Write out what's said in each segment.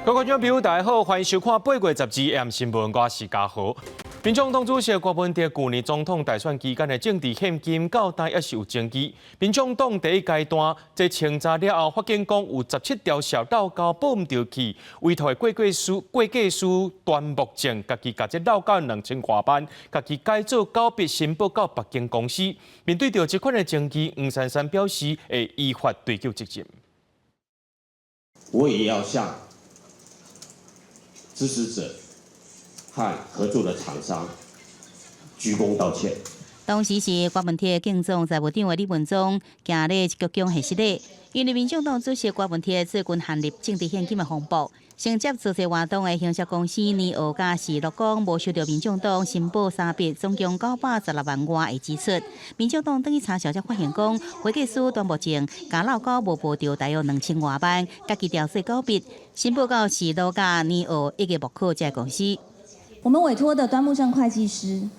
各位觀眾朋友，大家好，歡迎收看8月12 AM 新聞，我是嘉豪。民眾黨主席郭文哲舊年總統大選期間的政治獻金，到今猶是有爭議。民眾黨第一階段這清查了後，發現講有17條小漏溝報毋著去，委託的會計師端木正，家己共這漏溝2000外萬，家己改做九筆申報到別間公司。面對著這款的爭議，黃珊珊表示會依法追究責任。我也要向支持者和合作的廠商鞠躬道歉。當時是郭文鐵競總財務長的李文忠行禮鞠躬賀失禮，因為民眾黨主席郭文鐵最近陷入政治獻金的風波，承接造勢活動的行銷公司年奧佮時樂講無收著民眾黨申報三筆總共916萬外的支出。民眾黨轉去查數才發現講，會計師端木正共漏溝無報著大約2000外萬，家己調做九筆申報到時樂佮年奧一個木可這公司。我們委託的端木正會計師，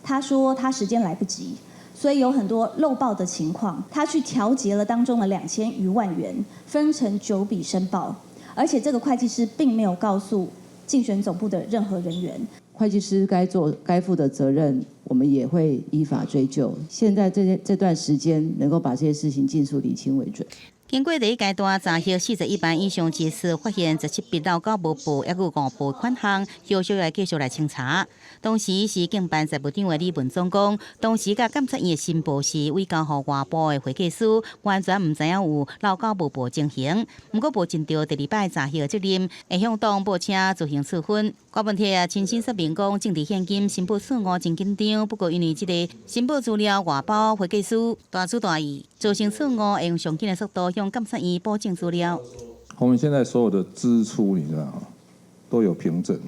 他說他時間來不及，所以有很多漏報的情況。他去調節了當中的2000餘萬元，分成九筆申報，而且這個會計師並沒有告訴競選總部的任何人員。會計師該做該負的責任，我們也會依法追究。現在這段時間能夠把這些事情盡速理清為準。經過第一階段查核41萬以上支出，發現17筆漏溝無報，猶閣有五報款項，後續來繼續來清查。當時是競辦財務長的李文忠講，當時佮監察院的申報是委交予外部的會計師，完全毋知影有漏溝無報情形。毋過無盡著第二擺查核的責任，會向黨報請自行處分。郭文鐵也親身說明講，政治獻金申報錯誤真緊張，不過因為這個申報資料外包會計師大主大意，造成錯誤，會用上緊的速度向監察院補正資料。我們現在所有的支出，你知道嗎？都有憑證，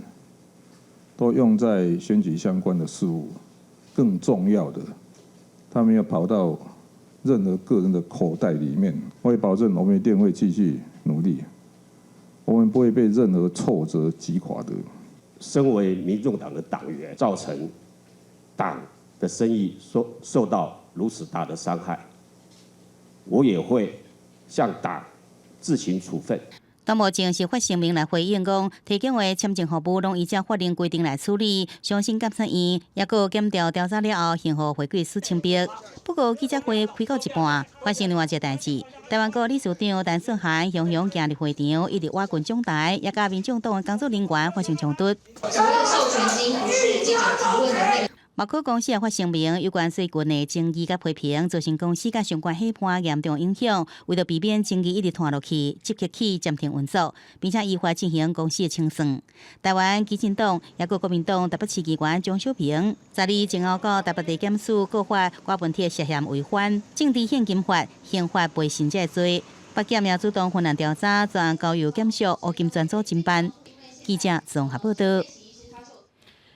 都用在選舉相關的事務。更重要的，他沒有跑到任何個人的口袋裡面。我也保證，我們一定會繼續努力，我們不會被任何挫折擊垮的。身為民眾黨的黨員，造成黨的聲譽受到如此大的傷害，我也會向黨自行處分。端木正是發聲明來回應講，提供的簽證服務攏依照法令規定來處理，相信監察院抑閣檢調調查了後，還予會計師清白。不過記者會開到一半，發生另外一個代誌。台灣閣理事長陳頌韓雄雄行入會場，一直挖軍總台，也佮民眾黨的工作人員發生衝突。授權金不是記者提問的內容。默克公司也發聲明，有關最近的爭議佮批評，造成公司佮相關伙伴嚴重影響。為著避免爭議一直拖落去，即刻起暫停運作，並且依法進行公司的清算。台灣基進黨抑閣國民黨台北市議員鍾小平，12前後到台北地檢署告發郭文鐵涉嫌違反政治獻金法、刑法背信這個罪。北檢也主動分案調查，全案交由檢屬烏金專組偵辦。記者綜合報道。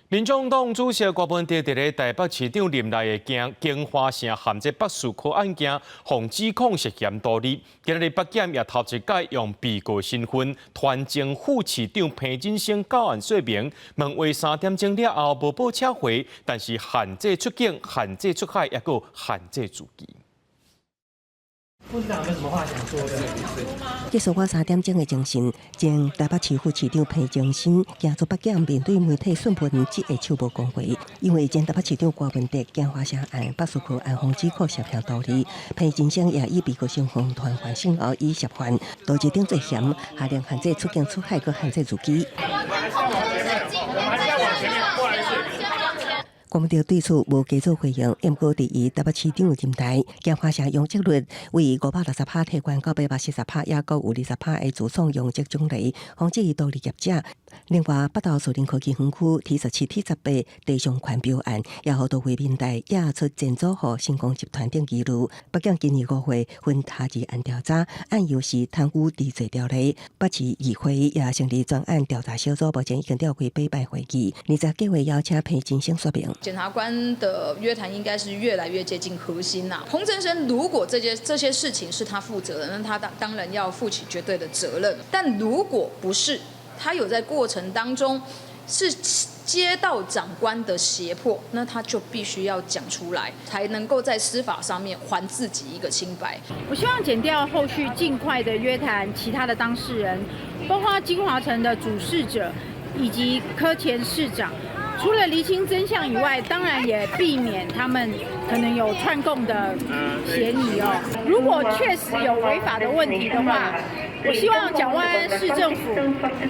民眾黨主席郭文哲佇咧台北市長任內的京華城和這北士科案件，予指控涉嫌圖利。今仔日北檢也頭一擺用被告身份，傳前副市長彭振聲到案說明，問話3點鐘了後無報撤回，但是限制出境、限制出海，抑閣限制住居。副市長有沒有什麼話想說的？結束我3點鐘的偵訊，前台北市副市長彭振聲行出北檢面對媒體訊問，只會手無講話，因為前台北市長郭文哲京華城案、北士科案予指控涉嫌圖利，彭振聲也以被告身份傳喚醒後已涉犯，導致頂罪嫌，下令限制出境出海，閣限制住居。郭文哲對此無加做回應，毋過佇伊台北市長任內，京華城容積率為560趴提懸到840趴，抑閣有20趴的自創容積獎勵，防止伊圖利業者。另外，北投樹林科技園區 T17、T18地上權標案，也予都會民代惹出前祖父成功集團等疑慮。北檢今年5月分他二案調查，案由是貪污治罪條例。北市議會也成立專案調查小組，目前已經召開八擺會議，20計劃邀請彭振聲說明。檢察官的約談應該是越來越接近核心啦。彭振聲如果這些事情是他負責的，那他當然要負起絕對的責任。但如果不是，他有在過程當中是接到長官的脅迫，那他就必須要講出來，才能夠在司法上面還自己一個清白。我希望檢調後續盡快的約談其他的當事人，包括京華城的主事者以及柯前市長。除了釐清真相以外，當然也避免他們可能有串供的嫌疑哦。如果確實有違法的問題的話，我希望蔣萬安市政府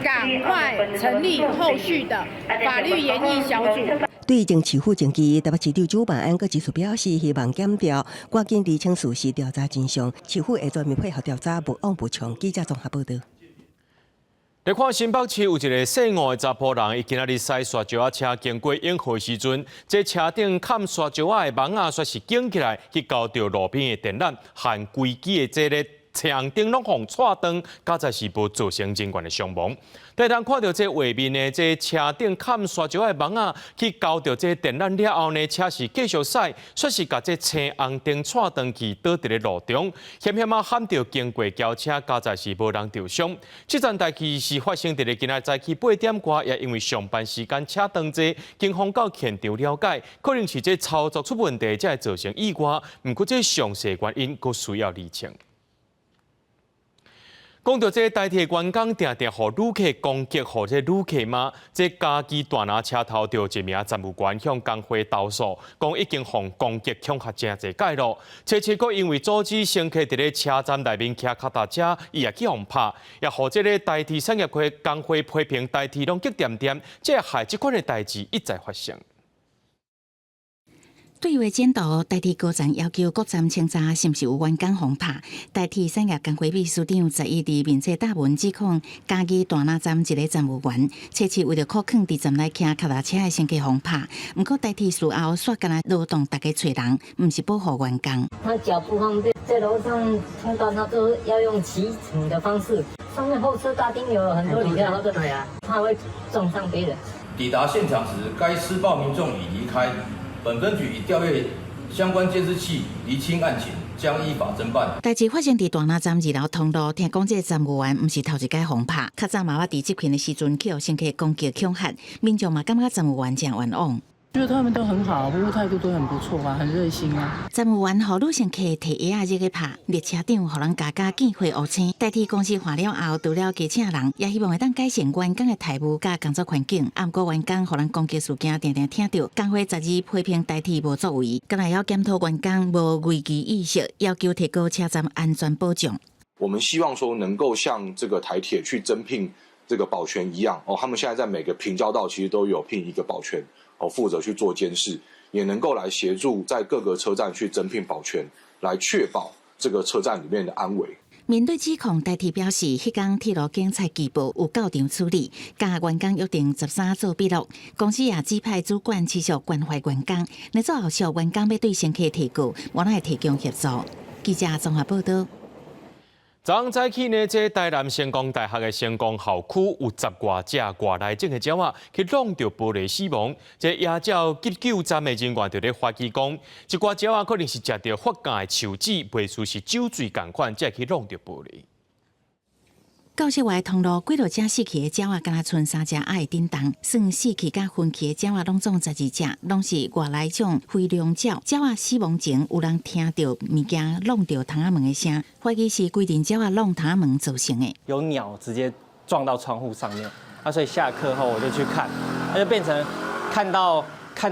趕快成立後續的法律研議小組。對前市府證據，台北市長蔣萬安閣持續表示，希望檢調趕緊釐清事實，調查真相。市府會全面配合調查，毋枉毋縱。記者綜合報道。來看新北市有一个姓吳的查埔人，伊今仔日駛沙石仔車經過永和時陣，這車頂崁沙石仔的網仔，煞是捲起來去勾著路邊的電纜，和規支的這个車燈攏予掣斷，佳哉是無造成人員的傷亡。當人看著這畫面呢，這車頂崁沙石仔的網仔去勾著這電纜了後呢，車是繼續駛，煞是共這青紅燈掣斷去，倒佇咧路中，險險仔譀著經過轎車，佳哉是無人著傷。這樁代誌是發生佇咧今仔早起8點外，也因為上班時間車長濟，警方到現場了解，可能是這操作出問題，才會造成意外。毋過這詳細原因，閣需要釐清。講著這台鐵員工定定予旅客攻擊，予這旅客罵？這嘉義大林車頭著一名站務員向工會投訴，講已經予攻擊恐嚇誠濟擺囉。這次閣因為阻止乘客佇咧車站內面騎跤踏車，伊也去予拍，也予這个台鐵產業會工會批評台鐵攏激恬恬，這害這款的代誌一再發生。對話檢討，台鐵高層要求各站清查是毋是有員工予拍。台鐵產業工會秘書長十一佇面冊貼文指控，嘉義大林站一个站務員，初次為著箍囥佇站內騎跤踏車的乘客予拍。毋過台鐵事後煞干焦勞動逐家揣人，毋是保護員工。他腳不方便，在樓上通道，他都要用騎乘的方式。上面候車大廳有很多旅客，對啊，怕會撞上別人。抵達現場時，該施暴民眾已離開。本分局已調閱相關監視器，釐清案情，將依法偵辦。代誌發生佇大林站二樓通路，聽講這个站務員毋是頭一擺予拍，較早嘛捌佇執勤的時陣去予乘客攻擊恐嚇，民眾嘛感覺站務員誠冤枉。覺得他們都很好，服務態度都很不錯啊，很熱心啊。站務員予女乘客提鞋仔入去拍，列車長予人加加見血烏青。台鐵公司看了後，除了加請人，也希望會當改善員工的待遇佮工作環境。啊，毋過員工予人攻擊事件，定定聽著，工會12批評台鐵無作為，閣來要檢討員工無危機意識，要求提高車站安全保障。我們希望說能夠像這個台鐵去增聘這個保全一樣，哦，他們現在在每個平交道其實都有聘一個保全。哦，負責去做監視，也能夠來協助在各個車站去增聘保全，來確保這個車站裡面的安危。面對指控，台鐵表示，彼工鐵路警察機報有到場處理，佮員工約定13做筆錄。公司也指派主管持續關懷員工，若做後續員工欲對乘客提告，我攏會提供協助。記者綜合報道。昨昏早起呢，這台南成功大學的成功校區有十外隻外來種的鳥仔去挵著玻璃死亡。這野鳥急救站的人員就咧懷疑講，這寡鳥仔可能是食著發乾的樹枝，袂輸是酒醉仝款，才會去挵著玻璃。教室外通路幾落隻死去的鳥仔，敢若賰三隻鴨的振動，算死去佮昏去的鳥仔，攏總12隻，攏是外來種飛龍鳥。鳥仔死亡前有人聽著物件挵著窗仔門的聲，懷疑是規陣鳥仔挵窗仔門造成的。有鳥直接撞到窗戶上面，啊，所以下課後我就去看，那就變成看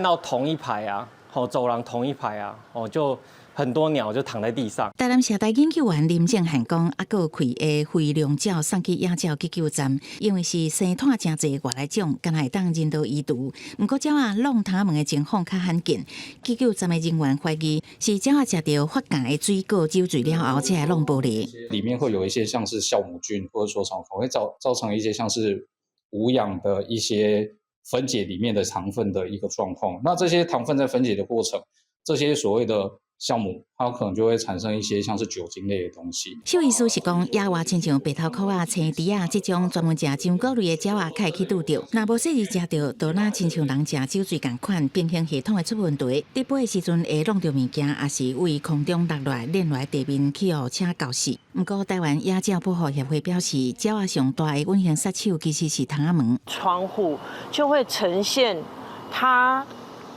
到同一排啊，哦，走廊同一排啊，哦就。很多鳥就躺在地上。台南社大研究員林正漢講，猶閣有開的飛龍鳥送去野鳥急救站，因為是生湠誠濟外來種，敢若會當人道移除。毋過鳥仔挵窗門的情況較罕見，急救站的人員懷疑是鳥仔食著發乾的水果酒醉了後，才會挵玻璃。裡面會有一些像是酵母菌，或者說什麼，會造成一些像是無氧的一些分解裡面的糖分的一個狀況。那這些糖分在分解的過程，這些所謂的酵母，它有可能就會產生一些像是酒精類的東西。獸醫師是講，野外親像白頭鵠仔、青豬仔這種專門食漿果類的鳥仔，較會去拄著。若無細膩食著，就若親像人食酒醉仝款，平衡系統會出問題。佇飛的時陣會弄著物件，抑是對空中落來、連來地面去予車轎死。毋過，台灣野鳥保護協會表示，鳥仔上大的隱形殺手其實是窗仔門。窗戶就會呈現它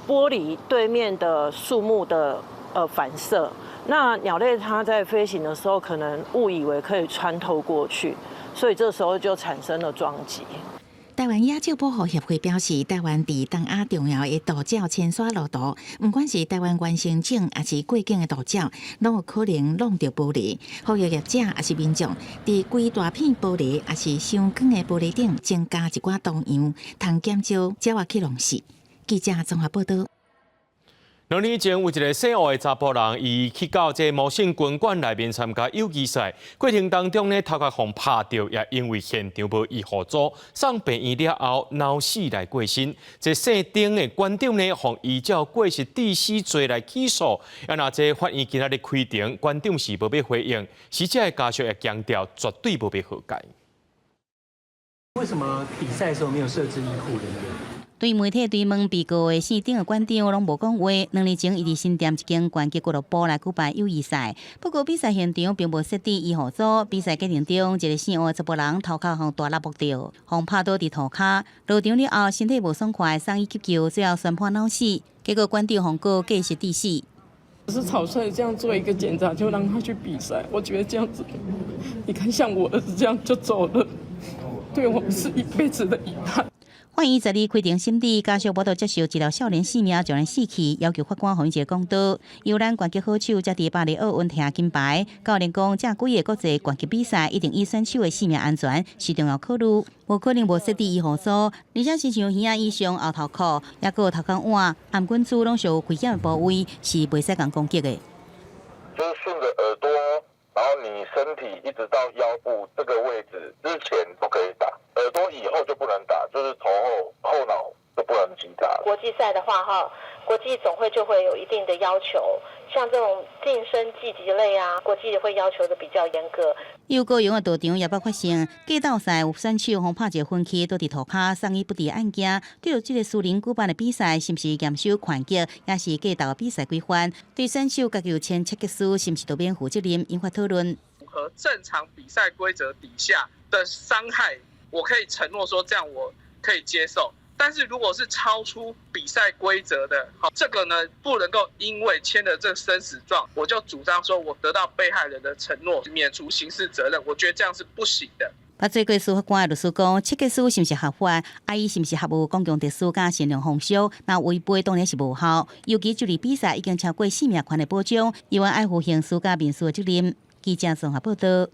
玻璃對面的樹木的反射，那鳥類它在飛行的時候，可能誤以為可以穿透過去，所以這時候就產生了撞擊。台灣野鳥保護協會表示，台灣佇東亞重要的渡鳥遷徙路途，毋管是台灣原生種，抑是過境的渡鳥，攏有可能弄著玻璃。呼籲業者抑是民眾，佇規大片玻璃，抑是傷光的玻璃頂，增加一寡圖樣，通減少鳥仔去弄死。記者綜合報導。 2年前，有一个姓吴的查埔人，伊去到這个魔勝拳館內面參加友誼賽，過程當中呢，頭殼予拍著，也因為現場無醫護組，送病院了後腦死來過身。這姓丁的館長呢，予依照過失致死罪來起訴。啊，若這法院今仔日開庭，館長是無欲回應，死者的家屬也強調絕對無欲和解。為什麼比賽的時候沒有設置醫護人員？對媒體追問被告的姓丁的館長攏無講話。2年前，伊佇新店一間拳擊俱樂部來舉辦友誼賽，不過比賽現場並無設置醫護組。比賽過程中，一个姓吳的查埔人頭殼予大粒木著，予拍倒佇塗跤，落場了後身體無爽快，送醫急救，最後宣判腦死。結果館長予告過失致死。只是草率這樣做一個檢查就讓他去比賽，我覺得這樣子，你看像我兒子這樣就走了，對我們是一輩子的遺憾。法院十二開庭審理，家屬無法度接受這條少年性命就按呢死去，要求法官予伊一個公道。由咱拳擊好手才佇巴黎奧運摕金牌，教練講這幾个國際拳擊比賽一定以選手的性命安全是重要考慮，無可能無設置醫護組，而且親像耳仔以上後頭殼，抑閣有頭殼碗、頷頸珠攏屬有危險的部位，是袂使共攻擊的。就是順著耳朵，然後你身體一直到腰部這個位置之前都可以打，耳朵以後就不能打，就是頭後後腦就不能擊打。國際賽的話，哈，國際總會就會有一定的要求，像這種近身技擊類啊，國際會要求的比較嚴格。有高雄的道場也捌發生格鬥賽有選手予拍一個昏去，倒佇塗跤送醫不治案件。對這個私人舉辦的比賽，是毋是嚴守拳擊，抑是格鬥比賽規範？對選手家己有簽切結書，是毋是都免負責任？引發討論。符合正常比賽規則底下的傷害，我可以承諾說這樣我可以接受。但是如果是超出比賽規則的，好，這個呢不能夠因為簽了這生死狀，我就主張說我得到被害人的承諾，免除刑事責任，我覺得這樣是不行的。捌做過司法官的律師講，切結書是毋是合法？啊，伊是毋是合乎公共秩序佮善良風俗？若違背當然是無效。尤其這類比賽已經超過生命權的保障，伊願愛負刑事佮民事責任。記者綜合報道。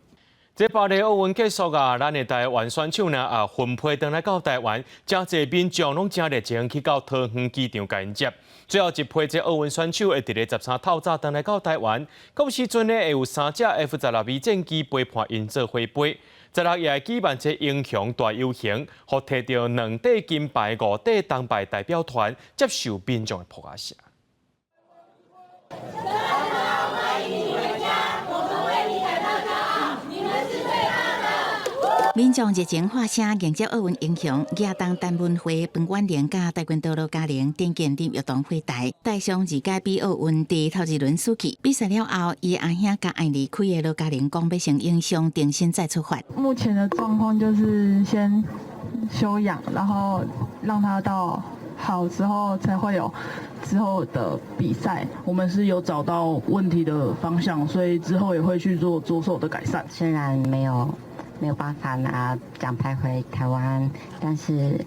這巴黎奧運結束啊，咱的台灣選手呢啊分批轉來到台灣，誠濟民眾攏誠熱情去到桃園機場共𪜶接。最後一批這奧運選手會佇咧13透早轉來到台灣，到時陣呢會有三架 F-16V 戰機陪伴𪜶做回飛。16也會舉辦這英雄大遊行，予提著兩塊金牌、五塊銅牌代表團接受民眾的噗仔聲。歡迎你回家，我們為你感到驕傲，你們是最棒的。民眾熱情喊聲迎接奧運英雄，亞當陳文慧、彭婉玲佮跆拳道羅嘉玲、田徑林玉彤回台，帶傷二屆比奧運佇頭一輪輸去。比賽了後，伊阿兄佮愛離開的羅嘉玲講，欲先養傷，重新再出發。目前的狀況就是先休養，然後讓他到好之後才會有之後的比賽。我們是有找到問題的方向，所以之後也會去做着手的改善。雖然沒有辦法拿獎牌回台灣，但是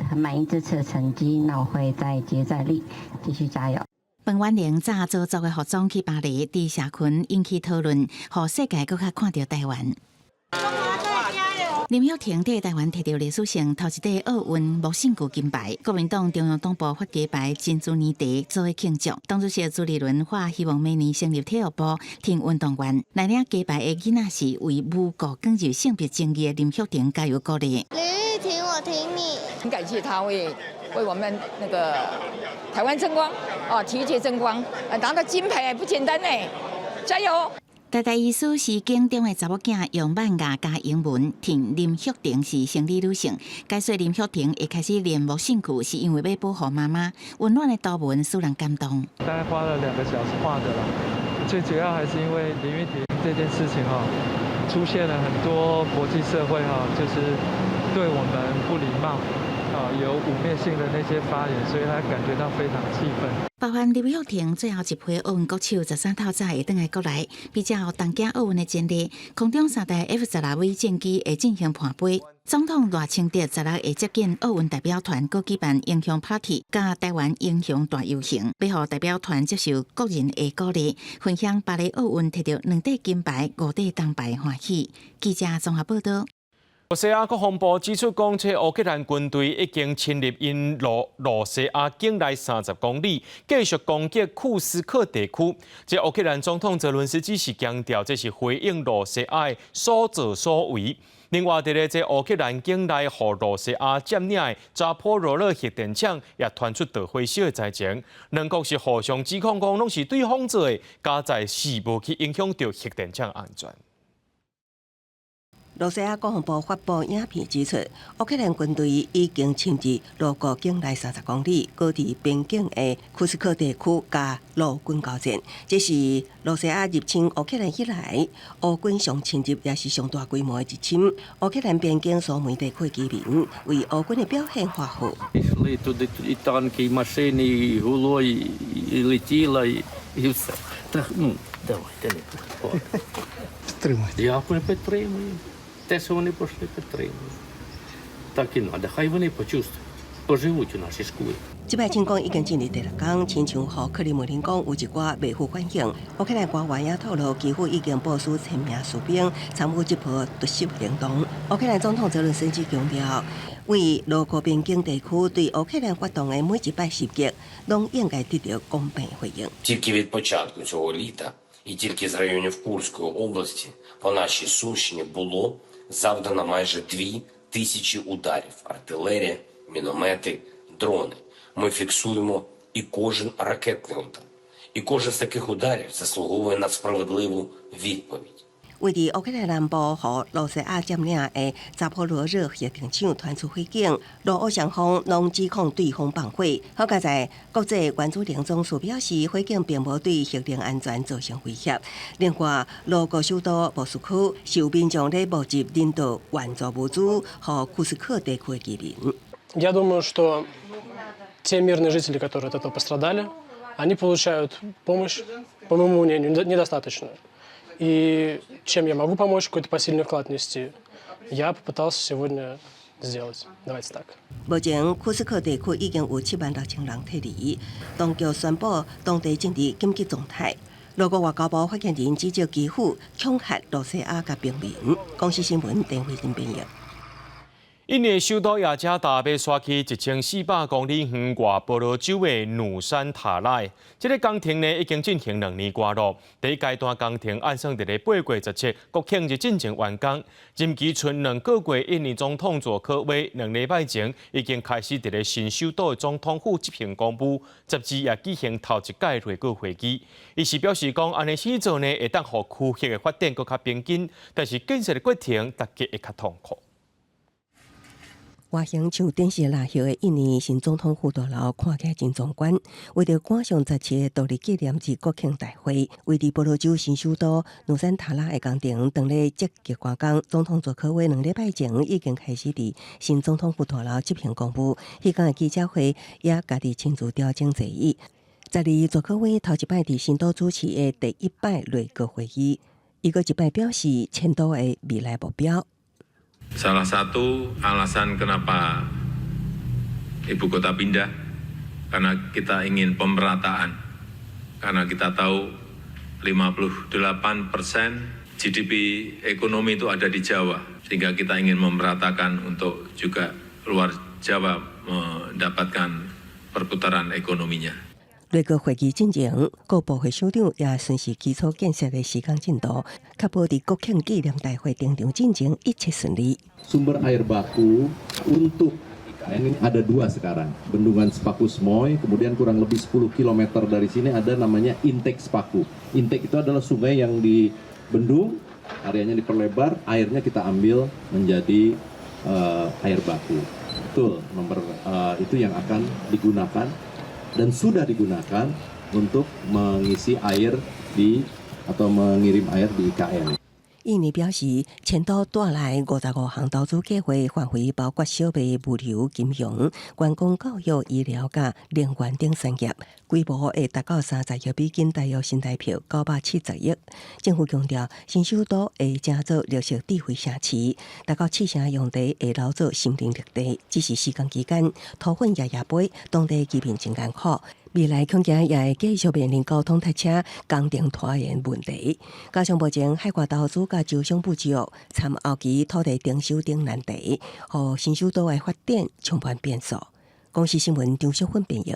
很滿意這次的成績，那我會再接再厲，繼續加油。彭婉玲早做作的服裝去巴黎，佇社群引起討論，予世界閣較看著台灣。林郁婷佇台灣提著歷史性頭一塊奧運摸勝具金牌，國民黨中央黨部發雞排珍珠奶茶做伙慶祝。黨主席朱立倫發希望明年成立體育部，挺運動員。來領雞排的囡仔是為無辜捲入性別爭議的林郁婷加油鼓勵。林郁婷，我挺你。很感謝他為為我們那個台灣爭光，哦，體育界爭光，拿到金牌不簡單呢，加油！台大醫師是警長的查某囝用曼雅加英文替林旭婷是生理女性，解說林旭婷會開始練舞興趣，是因為欲保護媽媽。溫暖的圖文使人感動。大概花了2個小時畫的啦，最主要還是因為林郁婷這件事情哈，出現了很多國際社會哈，就是對我們不禮貌啊，有污衊性的那些發言，所以他感覺到非常氣憤。包含林郁婷最後一批奧運國手13透早會轉來國內，比較東京奧運的前例，空中三台 F-16V 戰機會進行盤飛。總統賴清德十六會接見奧運代表團，閣舉辦英雄 party，佮台灣英雄大遊行，欲予代表團接受國人的鼓勵，分享巴黎奧運摕著兩塊金牌、五塊銅牌的歡喜。記者綜合報道。羅西亞國防部指出，講這烏克蘭軍隊已經侵入𪜶羅西亞境內30公里，繼續攻擊庫斯克地區。這烏克蘭總統澤倫斯基是強調，這是回應羅西亞的所作所為。另外，佇咧這烏克蘭境內，予羅西亞佔領的扎波羅熱核電廠也傳出導火燒的災情。兩國是互相指控，講攏是對方做的，佳哉是無去影響著核電廠安全。羅西亞國防部發布影片指出，烏克蘭軍隊已經侵入羅國境內30公里，閣佇邊境的庫斯克地區佮羅軍交戰。這是羅西亞入侵烏克蘭以來，烏軍上侵入也是上大規模的入侵。烏克蘭邊境蘇梅地區居民為烏軍的表現歡呼。 Йшли туди і танки, і машини, і гуло, і летіло, і все. Так, ну, давайте не Підтримуйте. Дякую, підтримуємо. Те, що вони пішли, підтримуємо. Так і треба. Хай вони почувствують, поживуть у нашій шкурі. 這擺進攻已經進入第六工，親像予克里姆林宮有一寡袂赴反應。烏克蘭官員也透露，基輔已經部署千名士兵參與這波突襲行動。烏克蘭總統澤倫斯基強調，對羅國邊境地區對烏克蘭發動的每一擺襲擊，攏應該得著公平回應。 Тільки від початку цього літа і тільки з районів Курської області по нашій Сумщині було завдано майже 2000 ударів. Артилерія, міномети, дрони. Ми фіксуємо і кожен ракетний удар. І кожен з таких ударів заслуговує на справедливу відповідь. 位佇烏克蘭南部予羅西亞佔領的扎波羅熱核電廠傳出火警，羅烏雙方攏指控對方放火。好佳哉國際原子能總署表示，火警並無對核能安全造成威脅。另外，羅國首都莫斯科受民眾咧募集人道援助物資，予庫斯克地區的居民。 Я думаю, что те мирные жители, которые от этого пострадали, они получают помощь, по моему мнению, недостаточную. И чем я могу помочь, какой-то посильный вклад внести, я попытался сегодня сделать. Давайте так. 目前庫斯克地區已經有7萬6千人撤離，當局宣布當地進入緊急狀態。羅國外交部發言人指責基輔恐嚇羅西亞佮平民。公視新聞鄧慧玲編譯。印尼首都雅加達欲徙去1400公里遠外婆羅洲的努山塔拉，這个工程呢已經進行兩年外咯。第一階段工程按算佇咧8月17國慶日進前完工。任期賰2個月，印尼總統佐科威2禮拜前已經開始佇咧新首都的總統府執行公務，十二也舉行頭一屆內閣會議。伊是表示講，按呢勢做呢，會當予區域的發展閣較平均，但是建設的過程，大家會較痛苦。外形像電視蠟葉的印尼新總統府大樓看起來真壯觀。為著趕上17獨立紀念日國慶大會，位佇婆羅洲新首都努山塔拉的工程當咧積極趕工。總統佐科威2禮拜前已經開始佇新總統府大樓執行公務，彼工的記者會也家己親自調整座椅。12佐科威頭一擺佇新都主持的第一擺內閣會議，伊閣一擺表示遷都的未來目標。 Salah satu alasan kenapa ibu kota pindah, karena kita ingin pemerataan. Karena kita tahu 58% GDP ekonomi itu ada di Jawa, sehingga kita ingin memeratakan untuk juga luar Jawa mendapatkan perputaran ekonominya. 內閣會議進前，各部會首長也巡視基礎建設的時間進度，確保佇國慶紀念大會登場進前一切順利。 Sumber air baku untuk IKN ini ada dua sekarang, Bendungan Sepaku Semoi, kemudian kurang lebih 10 km dari sini ada namanya Intake Sepaku. Intake itu adalah sungai yang dibendung, areanya diperlebar, airnya kita ambil menjadi air baku. Betul, nomor itu yang akan digunakan dan sudah digunakan untuk mengisi air di atau mengirim air di IKN. 印尼表示，遷都帶來55項投資計劃，範圍包括小微物流、金融、觀光、教育、醫療、佮能源等產業，規模會達到30億美金，大約新台幣970億。政府強調，新首都會成做綠色智慧城市，達到7成用地會留做森林綠地。只是施工期間，土粉夜夜飛，當地居民真艱苦。未來恐驚也會繼續面臨交通塞車、工程拖延問題。加上目前海外投資佮招商不足，參後期土地徵收等難題，予新首都的發展充滿變數。公視新聞張淑芬編譯。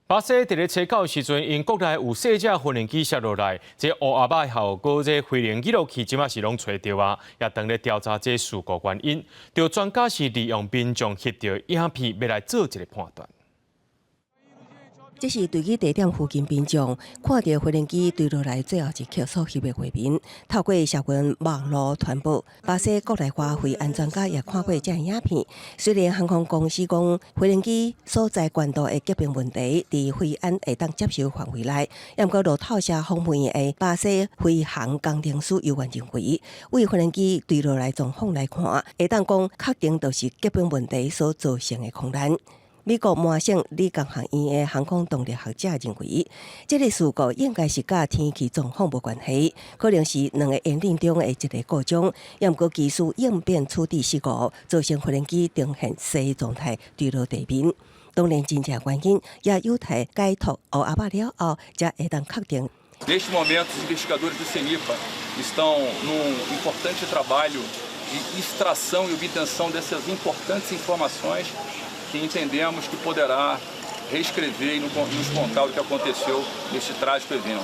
巴西佇咧車到的時陣，𪜶國內有細隻飛行機摔落來，這烏鴉仔還有這飛行記錄器，這馬是攏揣著啊，也當咧調查這事故原因。著專家是利用民眾翕著影片，欲來做一個判斷。這是墜機地點附近民眾看著飛行機墜落來最後一刻所翕的畫面。透過社群網路傳播，巴西國內外飛安專家也看過這影片。雖然航空公司講飛行機所在懸度的結冰問題，佇飛安會當接受範圍內，毋過路透社訪問的巴西飛行工程師猶原認為，對飛行機墜落來狀況來看，會當講確定就是結冰問題所造成的空難。美國麻省理工學院的航空動力學者認為，這個事故應該是佮天氣狀況無關係，可能是兩個引擎中的一個故障，毋過技術應變處置失誤，造成飛行機呈現踅狀態墜落地面。當然，真正原因也有待解脫烏鴉仔了後，才會當確定。 Neste momento, os investigadores do CENIPA estão num importante trabalho de extração e obtenção dessas importantes informações que entendemos que poderá reescrever e nos contar o que aconteceu neste trágico evento.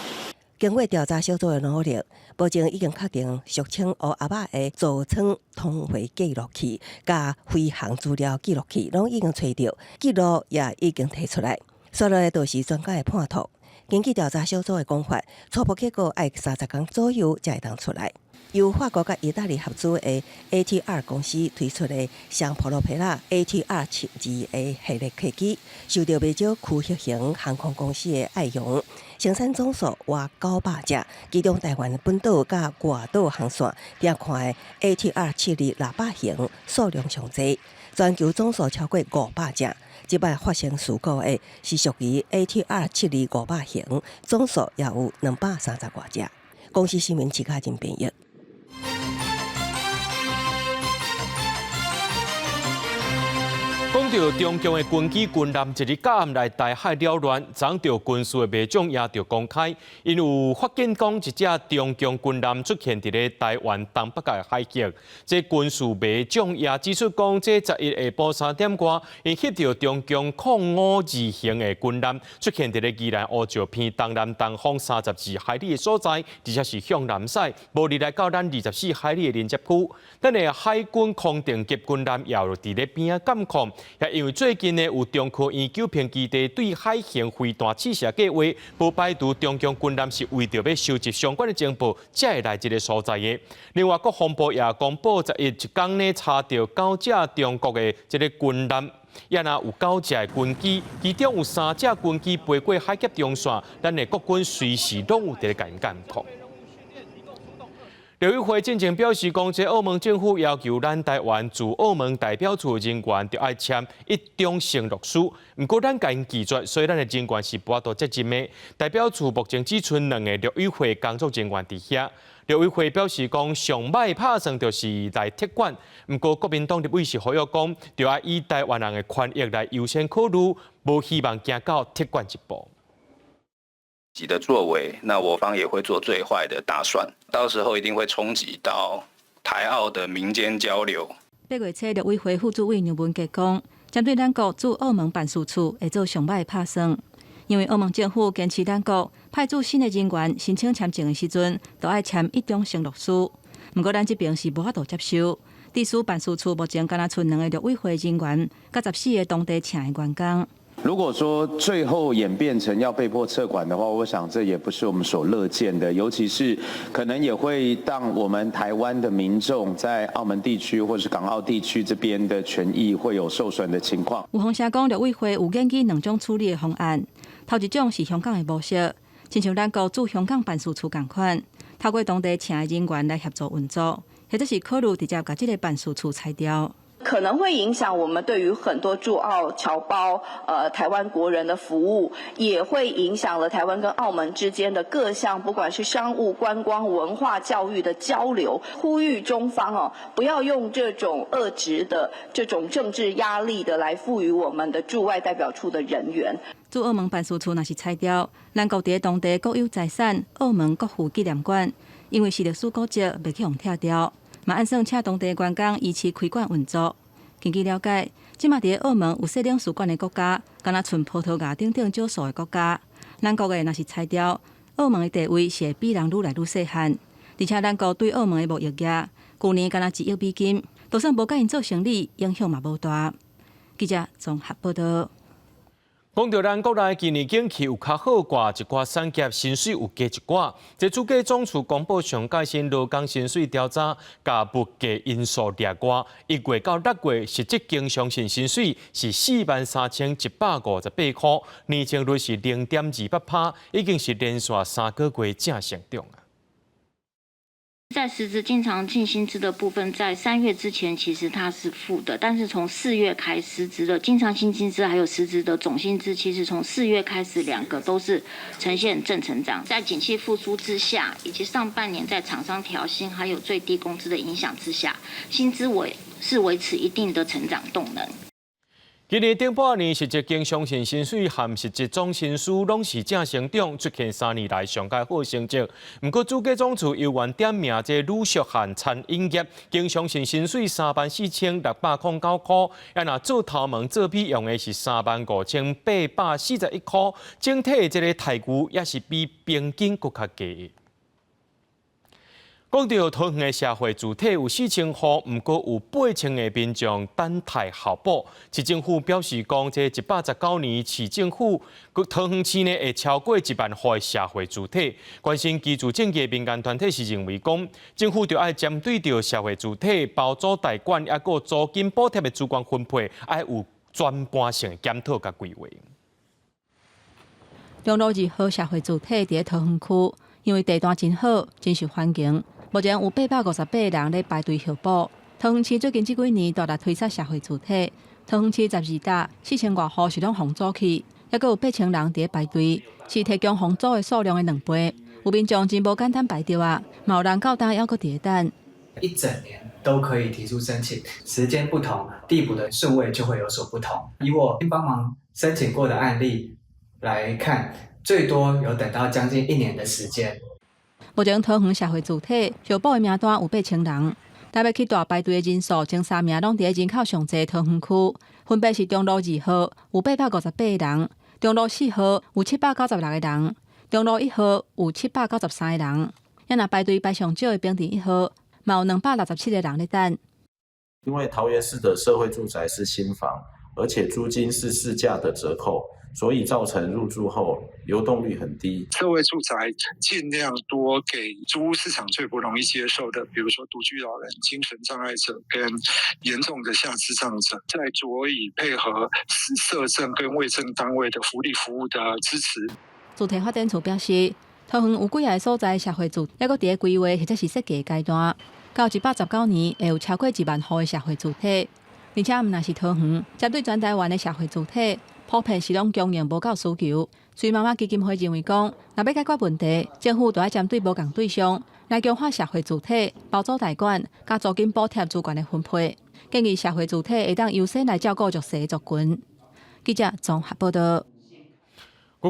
經過調查小組的努力，目前已經確定俗稱烏鴉仔的座艙通話記錄器、佮飛行資料記錄器，攏已經揣著，記錄也已經提出來。紲落來就是專家的判斷。根據調查小組的講法，初步結果愛30工左右才會當出來。由法國佮意大利合資的 ATR 公司推出的雙普羅皮拉 ATR 72的系列客機，受到袂少區域型航空公司的愛用，生產總數逾900隻，其中台灣本島佮外島航線訂看的 ATR 72600型數量上濟，全球總數超過500隻。這擺發生事故的是屬於 ATR 72 500型，總數也有230外隻。公視新聞徐嘉仁編譯。講著中共的軍機軍艦一日到暗來台海擾亂，昨著軍事的袂長也著公開，𪜶有發現講一隻中共軍艦出現佇咧台灣東北角的海域。這軍事袂長也指出講，這11下晡3點外，𪜶翕著中共05-2型的軍艦出現佇咧宜蘭烏石鼻東南東方32海里的所在，而且是向南駛，無離來到咱24海里的鄰接區。咱的海軍空定級軍艦也有佇咧邊仔監控。也因為最近呢，有中科院九坪基地對海型飛彈試射計劃，無排除中共軍艦是為著欲收集相關的情報，才會來這個所在的。另外，國防部也公布11一工呢，查著九隻中國的這個軍艦，也若有九隻的軍機，其中有三隻軍機飛過海峽中線，咱的國軍隨時攏有佇咧共𪜶監控。陸委會進前表示，講這澳門政府要求咱台灣駐澳門代表處人員著愛簽一中承諾書，毋過咱共𪜶拒絕，所以咱的人員是無法度責任的。代表處目前只賰兩個陸委會工作人員佇遐。陸委會表示講，上䆀拍算就是來撤館，毋過國民黨立委是呼籲講，著愛以台灣人的權益來優先考慮，無希望行到撤館這步。的作為，那我方也會做最壞的打算，到時候一定會衝擊到台澳的民間交流。8月初，陸委會副主委梁文傑講，針對咱國駐澳門辦事處會做上䆀的拍算，因為澳門政府堅持咱國派駐新的人員申請簽證的時陣，都愛簽一中承諾書。毋過咱這邊是無法度接受。致使辦事處目前干焦賰兩个陸委會人員，佮14个當地請的員工。如果說最後演變成要被迫撤館的話，我想這也不是我們所樂見的，尤其是可能也會讓我們台灣的民眾在澳門地區或是港澳地區這邊的權益會有受損的情況。有風聲講，陸委會有研究兩種處理的方案，頭一種是香港的模式，親像咱國駐香港辦事處仝款，透過當地請的人員來協助運作，或者是考慮直接共這个辦事處裁掉。可能會影響我們對於很多駐澳僑胞、台灣國人的服務，也會影響了台灣跟澳門之間的各項，不管是商務、觀光、文化、教育的交流。呼籲中方哦，不要用這種惡質的這種政治壓力的來賦予我們的駐外代表處的人員。駐澳門辦事處若是裁掉，咱國佇當地國有財產澳門國父紀念館，因為是歷史古蹟，袂去予拆掉。嘛按算請當地員工維持開館運作。根據了解，這馬佇澳門有設領事館的國家，敢若賰葡萄牙等等少數的國家。咱國的若是裁掉，澳門的地位是會比人愈來愈細漢。而且咱國對澳門的貿易額，舊年敢若1億美金，就算無佮𪜶做生理，影響嘛無大。記者綜合報導。講著咱國內今年景氣有較好掛，一寡產業薪水有加一寡。這主計總處公布上蓋新勞工薪水調查，共物價因素列外，1月到6月實質經常性薪水是43,158塊，年增率是0.28%，已經是連續3個月正成長啊。在實質經常性薪資的部分，在3月之前其實它是負的，但是從4月開始，實質的經常性薪資還有實質的總薪資，其實從四月開始兩個都是呈現正成長。在景氣復甦之下，以及上半年在廠商調薪還有最低工資的影響之下，薪資維持一定的成長動能。今年頂半年實質經常性薪水和實質總薪資攏是正成長，出現3年來上蓋好成績。毋過主計總處猶原點名這旅宿和餐飲業經常性薪水34,609塊，啊若做頭毛做美容的是35,841塊，整體的這个待遇也是比平均閣較低。講著桃園的社會住宅有4000戶，毋過有8000个民眾等待候補。市政府表示講，這119年市政府桃園市呢會超過1萬戶的社會住宅。關心居住正義的民間團體是認為講，政府著愛針對著社會住宅包租代管，抑閣租金補貼的資源分配，愛有全盤性的檢討佮規劃。中路2號社會住宅佇咧桃園區，因為地段真好，真受歡迎。目前有858個人咧排隊候補。桃園市最近這幾年大力推出社會住宅，桃園市12搭4000外戶是攏予租去，抑閣有8000人佇咧排隊，是提供予租的數量的兩倍。有民眾真無簡單排著啊，嘛有人到今猶閣佇咧等。一整年都可以提出申請，時間不同，遞補的順位就會有所不同。以我幫忙申請過的案例來看，最多有等到將近一年的時間。目前桃園社會住宅候補的名單有8000人，台北去大排隊的人數前三名攏佇咧人口上濟桃園區，分別是中路2號有858個人，中路4號有796個人，中路1號有793個人。啊若排隊排上少的平鎮1號，嘛有267個人咧等。因為桃園市的社會住宅是新房，而且租金是市價的折扣。所以造成入住後流動率很低。社會住宅盡量多給租屋市場最不容易接受的，比如說獨居老人、精神障礙者跟嚴重的下肢障者，再佐以配合社政跟衛生單位的福利服務的支持。住宅發展處表示，桃園有幾个所在社會住宅，猶閣佇咧規劃或者是設計階段，到119年會有超過1萬戶的社會住宅，而且毋但是桃園，針對全台灣的社會住宅，普遍是攏供應無夠需求。所以媽媽基金會認為講，若欲解決問題，政府著愛針對無仝對象來強化社會住宅、包租代管、佮租金補貼資源的分配，建議社會住宅會當優先來照顧弱勢族群。記者綜合報導。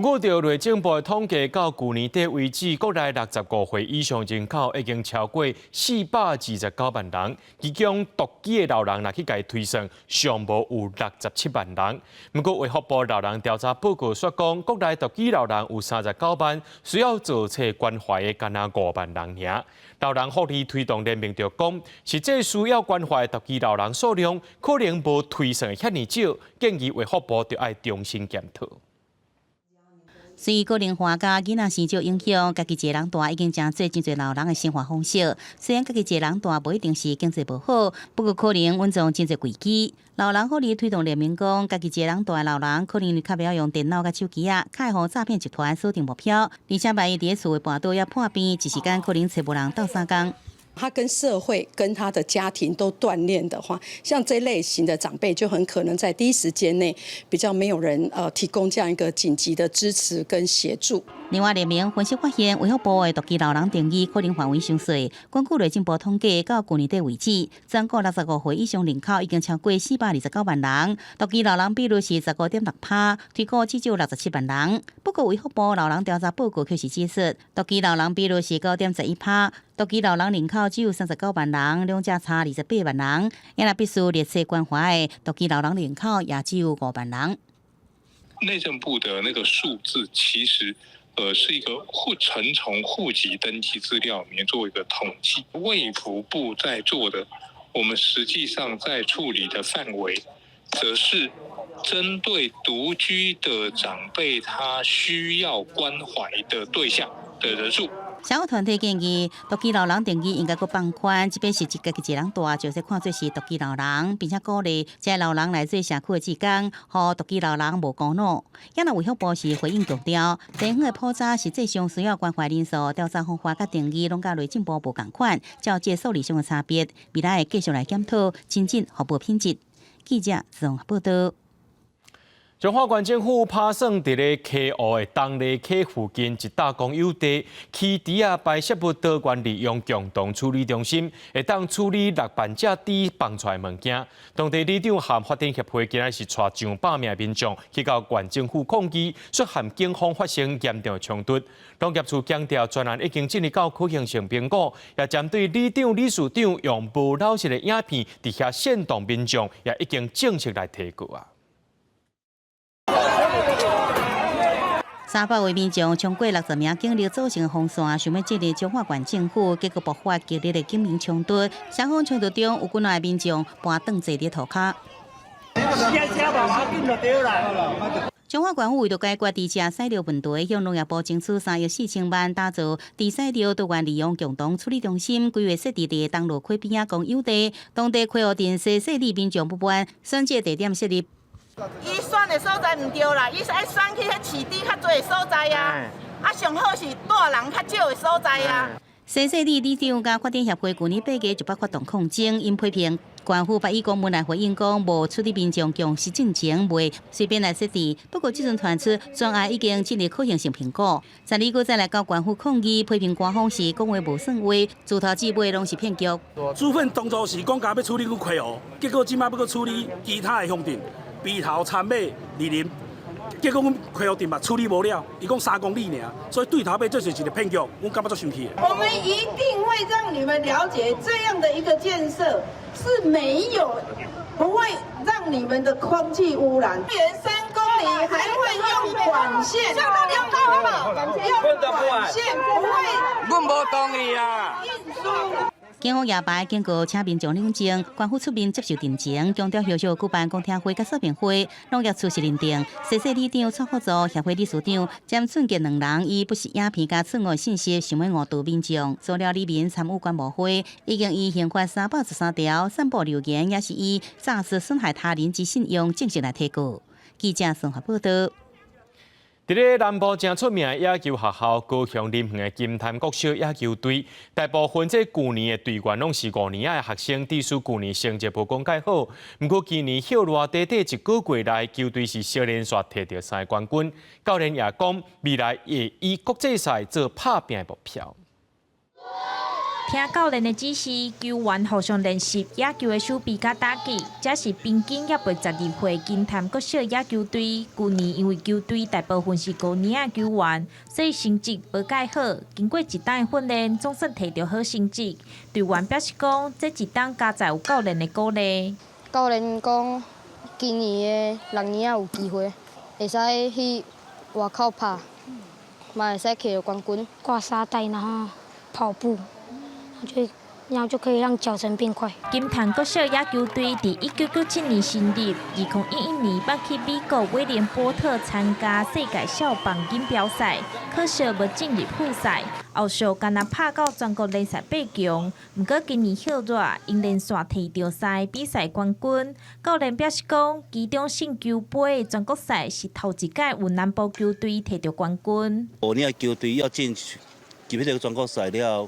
根據著內政部的統計，到舊年底為止，國內65歲以上人口已經超過429萬人，其中獨居的老人若去共推算，上無有67萬人。毋過衛福部老人調查報告說講，國內獨居老人有39萬，需要做冊關懷的干焦5萬人爾。老人福利推動聯盟就講，實際需要關懷的獨居老人數量可能無推算的遐爾少，建議衛福部著愛重新檢討。隨高齡化佮囡仔生少影響，家己一个人蹛已經成做真濟老人的生活方式。雖然家己一个人蹛無一定是經濟無好，不過可能隱藏真濟危機。老人福利推動聯盟講，家己一個人蹛的老人可能較袂曉用電腦佮手機仔，較會予詐騙集團鎖定目標。而且萬一佇咧厝內跋倒抑破病，一時間可能揣無人鬥相共。他跟社會、跟他的家庭都斷聯的話，像這類型的長輩就很可能在第一時間內比較沒有人提供這樣一個緊急的支持跟協助。另外，聯盟分析發現，衛福部的獨居老人定義可能範圍傷細。根據內政部統計，到舊年底為止，全國65歲以上人口已經超過429萬人，獨居老人比率是15.6%，推估至少67萬人。不過，衛福部老人調查報告卻是指出，獨居老人比率是9.11%，獨居老人人口只有39萬人，兩者差28萬人。也若必須列冊關懷的獨居老人人口也只有5萬人。內政部的那個數字其實，是一個戶層從戶籍登記資料裡面做一個統計。衛福部在做的，我們實際上在處理的範圍，則是針對獨居的長輩，他需要關懷的對象的人數。社福團體建議，獨居老人定義應該閣放寬，這擺是家己一人蹛，就會使看做是獨居老人，並且鼓勵這老人來做社區的志工，予獨居老人無孤獨。也若衛福部是回應強調，地方的普查實際上需要關懷人數調查方法佮定義攏佮內政部無仝款，照這數字上的差別，未來會繼續來檢討，精進服務品質。記者綜合報道。彰化縣政府拍算佇咧溪湖的東麗溪附近一搭公有地，起豬仔排泄物多元利用共同處理中心，會當處理6萬隻豬放出來的物件。當地里長和發展協會今仔是帶上百名民眾去到縣政府抗議，涉嫌警方發生嚴重衝突。農業處強調，專案已經進入到可行性評估，也針對里長、理事長用無老實的影片佇遐煽動民眾，也已經正式來提告啊。 300位民眾衝過60名警力組成的防線，想欲進入彰化縣政府，結果爆發激烈的警民衝突。雙方衝突中有幾若个民眾跋斷坐佇塗跤。彰化縣府為著解決豬隻屎尿問題，向農業部爭取3億4千萬，打造豬屎尿多元利用共同處理中心，規劃設置佇東螺溪邊仔公有地，當地溪湖鎮西勢里民眾不滿，選這地點設立。伊選的所在毋對啦，伊愛選去彼飼豬較濟的所在啊，啊上好是蹛人較少的所在啊。西勢里里長佮發展協會舊年8月就捌發動抗爭，𪜶批評縣府捌以公文來回應講，無處理民眾共識進前，袂隨便來設置。不過這陣傳出專案已經進入可行性評估，十二閣再來到縣府抗議，批評官方是講話無算話，自頭至尾攏是騙局。處分當初是講欲處理阮溪湖，結果這擺欲閣處理其他的鄉鎮。埤頭、田尾、二林，結果阮溪湖鎮嘛處理無了，伊講3公里爾，所以對頭尾這是一個騙局，阮感覺足生氣。我們一定會讓你們了解，這樣的一個建設是沒有不會讓你們的空氣污染。連3公里還會用管線，用管線不會。阮無同意啊！警方也擺警告，請民眾冷靜，官府出面接受陳情，強調後續舉辦公聽會佮說明會，農業處是認定，西勢里長蔡福祖協會理事長詹俊傑兩人以不實影片佮錯誤信息，想欲誤導民眾，做了里民參與觀摩會，已經依刑法313條散布流言，也是以詐欺損害他人之信用，正式來提告。記者綜合報道。佇咧南部誠出名的野球學校高雄林園的金潭國小野球隊，大部分這舊年的隊員攏是五年仔的學生，致使舊年成績無講蓋好。毋過今年歇熱短短一個月內，球隊是相連續摕著三个冠軍。教練也講，未來會以國際賽做拍拚的目標。聽教練的指示，球員互相練習野球的手臂佮打擊。這是平均猶未12歲金潭國小野球隊。舊年因為球隊大部分是高年仔球員，所以成績無蓋好。經過一冬的訓練，總算提著好成績。隊員表示講，這一冬佳哉有教練的鼓勵。教練講，今年的六年仔有機會，會使去外口拍，嘛會使摕著冠軍。掛沙袋，然後跑步。就然後就可以讓腳程變快。金潭國小野球隊佇1997年成立，2011年捌去美國威廉波特參加世界校棒錦標賽，可惜無進入複賽。後續干焦拍到全國聯賽8強，毋過今年歇熱，𪜶連續提著三个比賽冠軍。教練表示講，其中勝球杯的全國賽是頭一屆有南部球隊提著冠軍。哦，你球隊要進入彼個全國賽了。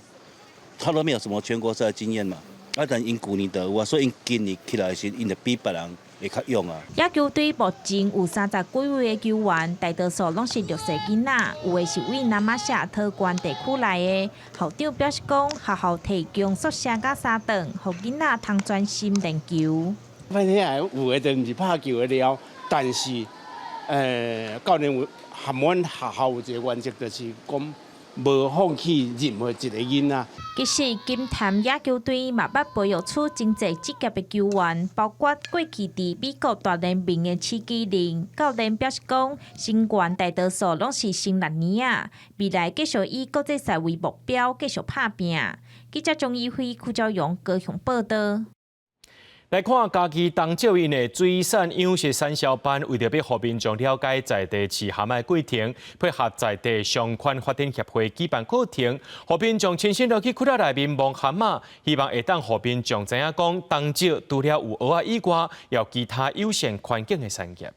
他都沒有什麼全國賽經驗嘛，啊，但𪜶舊年就有啊，所以𪜶今年起來時，𪜶就比別人會較勇啊。野球隊目前有30幾位的球員，大多數攏是弱勢囡仔，有的是為那瑪夏桃縣地區來的。校長表示講，學校提供宿舍佮三頓，予囡仔通專心練球。反正有的就毋是拍球的料，但是，教練有含阮學校有一個原則，就是講。無放棄任何一個囡仔。其實金潭野球隊嘛捌培育出真濟職業的球員，包括過去佇美國大聯盟的史基林。教練表示講，成員大多數攏是新六年仔，未來繼續以國際賽為目標，繼續拍拚。記者鍾怡輝、柯昭勇高雄報道。來看嘉義東石𪜶的水產養殖產銷班，為著欲予民眾了解在地飼蚶仔的過程，配合在地商圈發展協會舉辦課程，予民眾親身落去窟仔內面摸蚶仔，希望會當予民眾知影講，東石除了有蚵仔以外，也有其他友善環境的產業。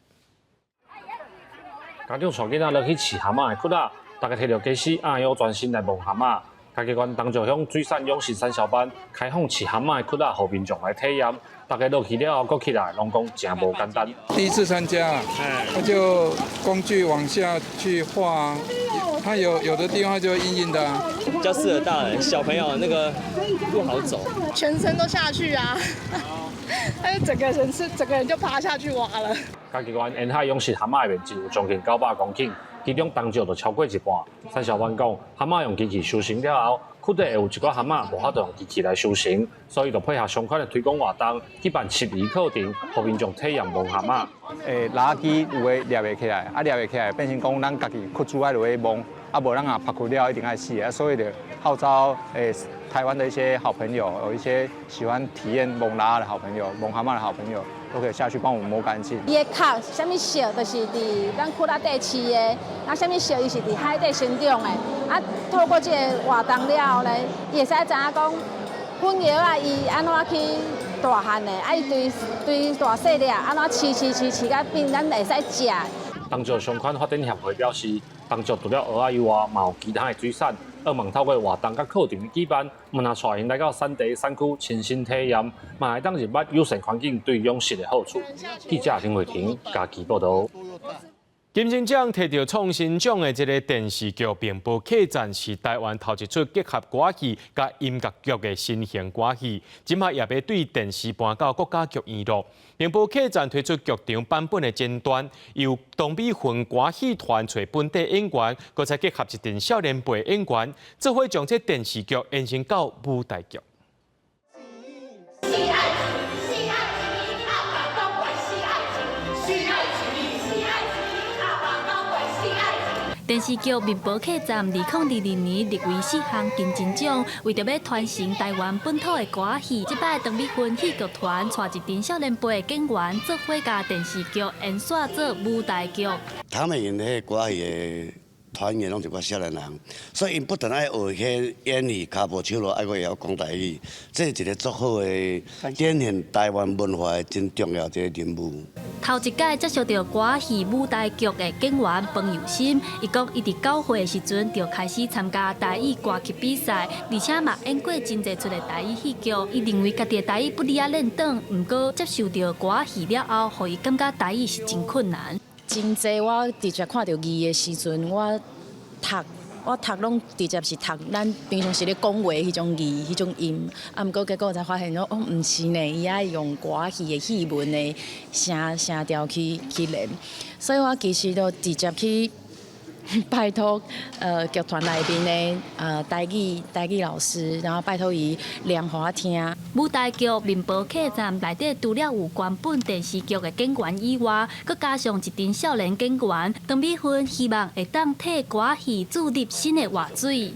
家長帶囡仔落去飼蚶仔的窟仔，大家提著家私，按腰專心來摸蚶仔。嘉義縣東石鄉水產養殖產銷班開放飼蚶仔的窟仔，予民眾來體驗。大家落去了後，閣起來，攏講誠無簡單。第一次參加，他就工具往下去畫，它有的地方就硬硬的，比較適合大人，小朋友那個不好走。全身都下去啊，他就整個人是整個人就趴下去挖了。嘉義縣沿海養殖蚶仔的面積有將近900公頃。其中東石就超過一半。產銷班講，蚶仔用機器收成了後，窟底會有一寡蚶仔無法度用機器來收成，所以就配合相關的推廣活動，舉辦12課程，予民眾體驗摸蚶仔。蜊仔機有的掠袂起來，啊掠袂起來，變成講咱家己窟主愛落去摸，啊無咱也曝骨了一定愛死啊，所以就號召台灣的一些好朋友，有一些喜歡體驗摸蜊仔的好朋友，摸蚶仔的好朋友，都可以下去幫我們摸乾淨。伊的殼啥物色，就是佇咱窟仔底飼的，啊啥物色，伊是佇海底生長的。啊，透過這个活動了後咧，伊會使知影講，粉蚵仔伊按怎去大漢的，啊伊對對大細粒，按怎飼飼飼飼甲變咱會使食。東石商圈發展協會表示，東石除了蚵仔以外，嘛有其他的水產。希望透過活動佮課程的舉辦，毋但帶𪜶來到產地產區親身體驗，嘛會當認捌友善環境對養殖的好處。記者林慧婷嘉義報導。金鐘獎提著創新獎的這个電視劇《麵包客棧》是台灣頭一齣結合歌戲佮音樂劇的新型歌戲，這擺也欲對電視搬到國家劇院囉。麵包客棧推出劇場版本的前段，由東美雲歌戲團揣本地演員，閣再結合一陣少年輩演員，做伙將這電視劇延伸到舞台劇。是愛情，是愛情，阿爸講過是愛情，是愛情，是愛情，阿爸講過是愛情。電視劇《麵包客棧》2022年入圍四項金鐘獎，為著欲傳承台灣本土的歌戲，這擺陳美雲戲劇團帶一陣少年輩的演員做伙共電視劇演煞做舞台劇。他們𪜶彼個歌戲的團員攏是較少年人，所以𪜶不但愛學彼演戲、跤步手路，愛閣會曉講台語，這是一个足好的展現台灣文化的真重要一個任務。頭一擺接觸著歌戲舞台劇的演員彭佑新，伊講伊佇9歲的時陣就開始參加台語歌曲比賽，而且嘛演過真濟齣的台語戲劇。伊認為家己的台語不離仔練轉，毋過接受著歌戲了後，予伊感覺台語是真困難。真濟我直接看著字的時陣，我讀我讀攏直接是讀咱平常時咧講話彼種字、彼種音，啊，毋過結果才發現說，哦，毋是呢，伊愛用歌仔戲的戲文的聲聲調去去練，所以我其實就直接去拜託劇團內面的台語台語老師，然後拜託伊念予我聽。舞台劇《麵包客棧》內底除了有原本電視劇的演員以外，閣加上一陣少年演員陳美芬希望會當替歌仔戲注入新的活水。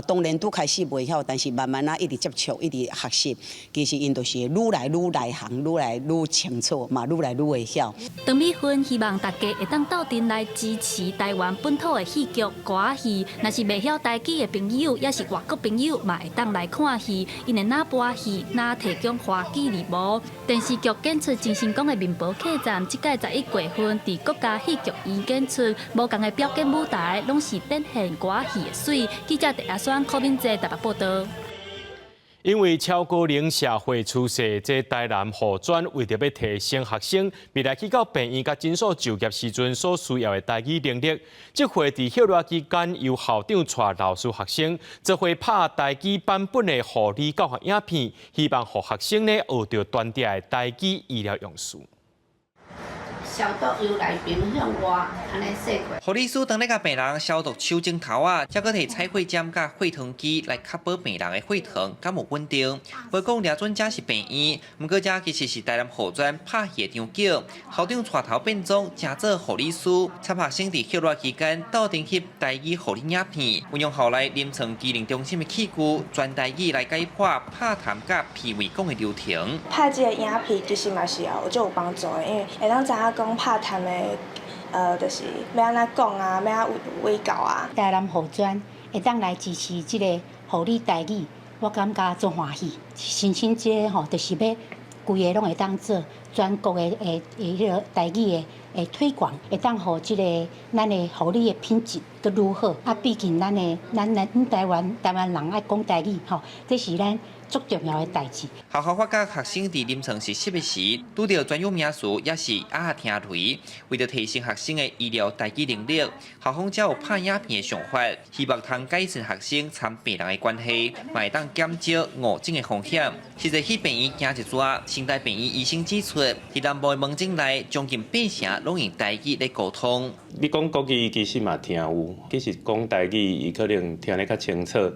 當然拄開始袂曉，但是慢慢仔一直接觸，一直學習，其實𪜶就是愈來愈內行，愈來愈清楚，嘛愈來愈會曉。陳美芬希望大家會當鬥陣來支持台灣本土的戲劇歌仔戲，若是袂曉台語的朋友，抑是外國朋友，嘛會當來看戲。𪜶會若播戲，若提供華語字幕。電視劇演出真成功的《麵包客棧》，這屆11月份佇國家戲劇院演出，無仝的表演舞台，攏是展現歌仔戲的媠。記者鄭阿雙、柯敏哲台北報導。因為超高齡社會趨勢，這台南護專為著欲提升學生未來去到病院佮診所就業時陣所需要的台語能力，這回佇歇熱期間由校長帶老師學生做伙拍台語版本的護理教學影片，希望予學生呢學著當地的台語醫療用詞。消毒由內邊向外，按呢洗過。護理師當咧共病人消毒手指頭仔，才閣提採血針佮血糖機來確保病人的血糖敢有穩定。無講掠準這是病院，毋過這其實是台南護專拍戲的場景。校長帶頭變裝，成做護理師，參學生佇歇熱期間鬥陣翕台語護理影片，運用校內臨床機能中心的器具，全台語來解剖拍痰佮鼻胃管的流程。拍這個影片其實嘛是有足有幫助的，因為會當知影講拍痰的，就是欲按怎講啊，欲按怎衛教啊。台南護專會當來支持這個護理台語，我感覺足歡喜。申請這個吼，就是欲規个攏會當做全國的的彼個台語的的推廣，會當予這個咱的護理的品質閣愈好。啊，畢竟咱的咱咱台灣台灣人愛講台語吼，這是咱足重要的代誌。學校發覺學生佇臨床實習的時，拄著專有名詞，抑是啞仔聽雷，為著提升學生的醫療台語能力，校方才有拍影片的想法，希望通改善學生參病人的關係，嘛會當減少誤診的風險。實際去病院行一逝，成大病院醫生指出，佇南部的門診內，將近八成攏用台語咧溝通。你講國語其實嘛聽有，其實講台語伊可能聽得較清楚。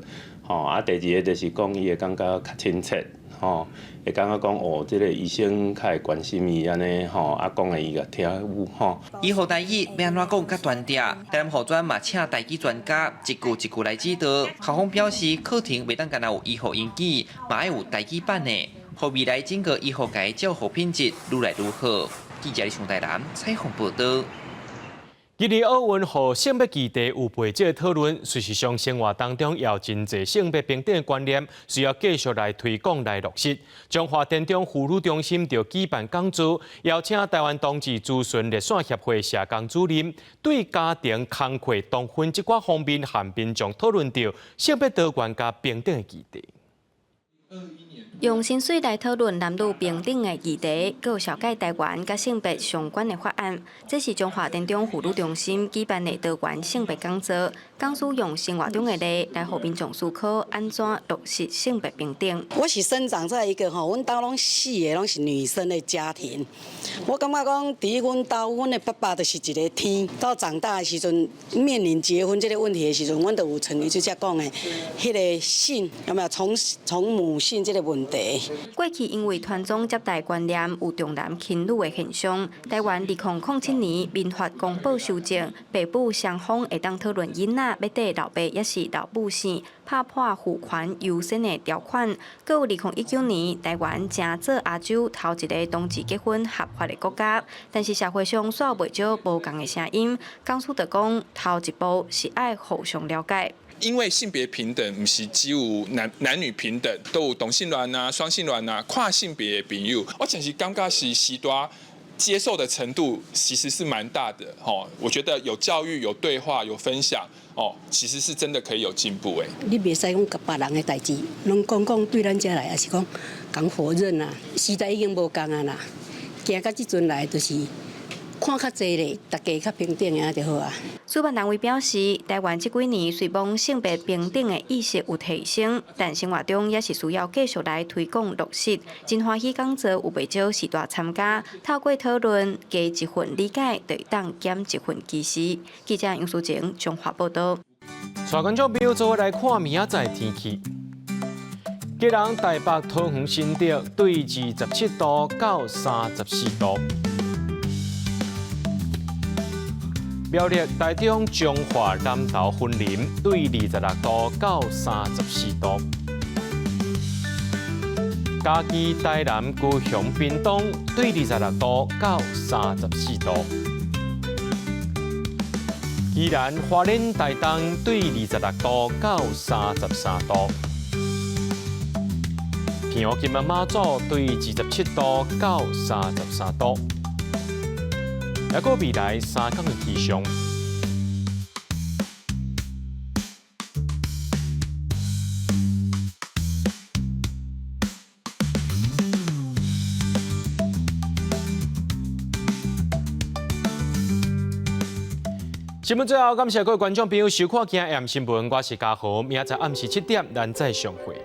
吼啊，第二个就是講伊會感覺較親切，吼，會感覺講哦，這個醫生較會關心伊按呢，吼，啊講的伊會聽有吼。醫護台語欲按怎講較端正？台南護專嘛請台語專家一句一句來指導。校方表示，課程袂當干焦有醫學英語，嘛愛有台語版的，予未來整個醫學界教學品質愈來愈好。記者李松台南採訪報導。今年奧運予性別議題有袂少討論，事實上生活當中也有真濟性別平等的觀念，需要繼續來推廣來落實。彰化田中婦女中心就舉辦講座，邀請台灣同志諮詢熱線協會社工主任，對家庭工課同分這寡方面，和民眾討論著性別多元佮平等的議題。用薪水來討論男女平等的議題，閣有紹介台灣佮性別相關的法案。這是彰化田中婦女中心舉辦的多元性別講座，講師用生活中的例來予民眾思考按怎落實性別平等。我是生長在一個吼，阮兜攏四个攏是女生的家庭。我感覺講，佇阮兜，阮的爸爸就是一個天。到長大的時陣，面臨結婚這個問題的時陣，阮就有像伊這只講的，彼個姓有沒有從從母姓這個問題。過去因為傳宗接代觀念有重男輕女的現象，台灣2007年民法公布修正，爸母雙方會當討論囡仔欲綴老爸抑是老母姓，拍破父權優先的條款。閣有2019年，台灣成做亞洲頭一个同志結婚合法的國家，但是社會上煞袂少無仝的聲音。講師就講，頭一步是愛互相了解。因為性別平等毋是只有男男女平等，都有同性戀啊、雙性戀啊、跨性別的朋友。我真是感覺是時代接受的程度其實是蠻大的，吼。我覺得有教育、有對話、有分享，哦，其實是真的可以有進步。誒。你袂使講共別人的代誌，攏講講對咱遮來，抑是講共否認啊？時代已經無仝啊啦，行到這陣來，就是看看較濟咧，大家較平等的就好啊。主辦單位表示，台灣這幾年雖罔性別平等的意識有提升，但生活中也是需要繼續來推廣落實。真歡喜講座有袂少序大參加，透過討論加一份理解，就會當減一份歧視。記者楊淑靜綜合報導。帶觀眾朋友做伙來看明仔載天氣。基隆、台北、桃園、新竹對27度到34度。苗栗、台中、彰化、南投、雲林對26度到34度。嘉義、台南、高雄、屏東對26度到34度。宜蘭、花蓮、台東對26度到33度。澎湖、金門、馬祖對27度到33度。抑閣未來3工的氣象。新聞最後，感謝各位觀眾朋友收看今日新聞，我是嘉豪，明仔載暗時7點，咱再相會。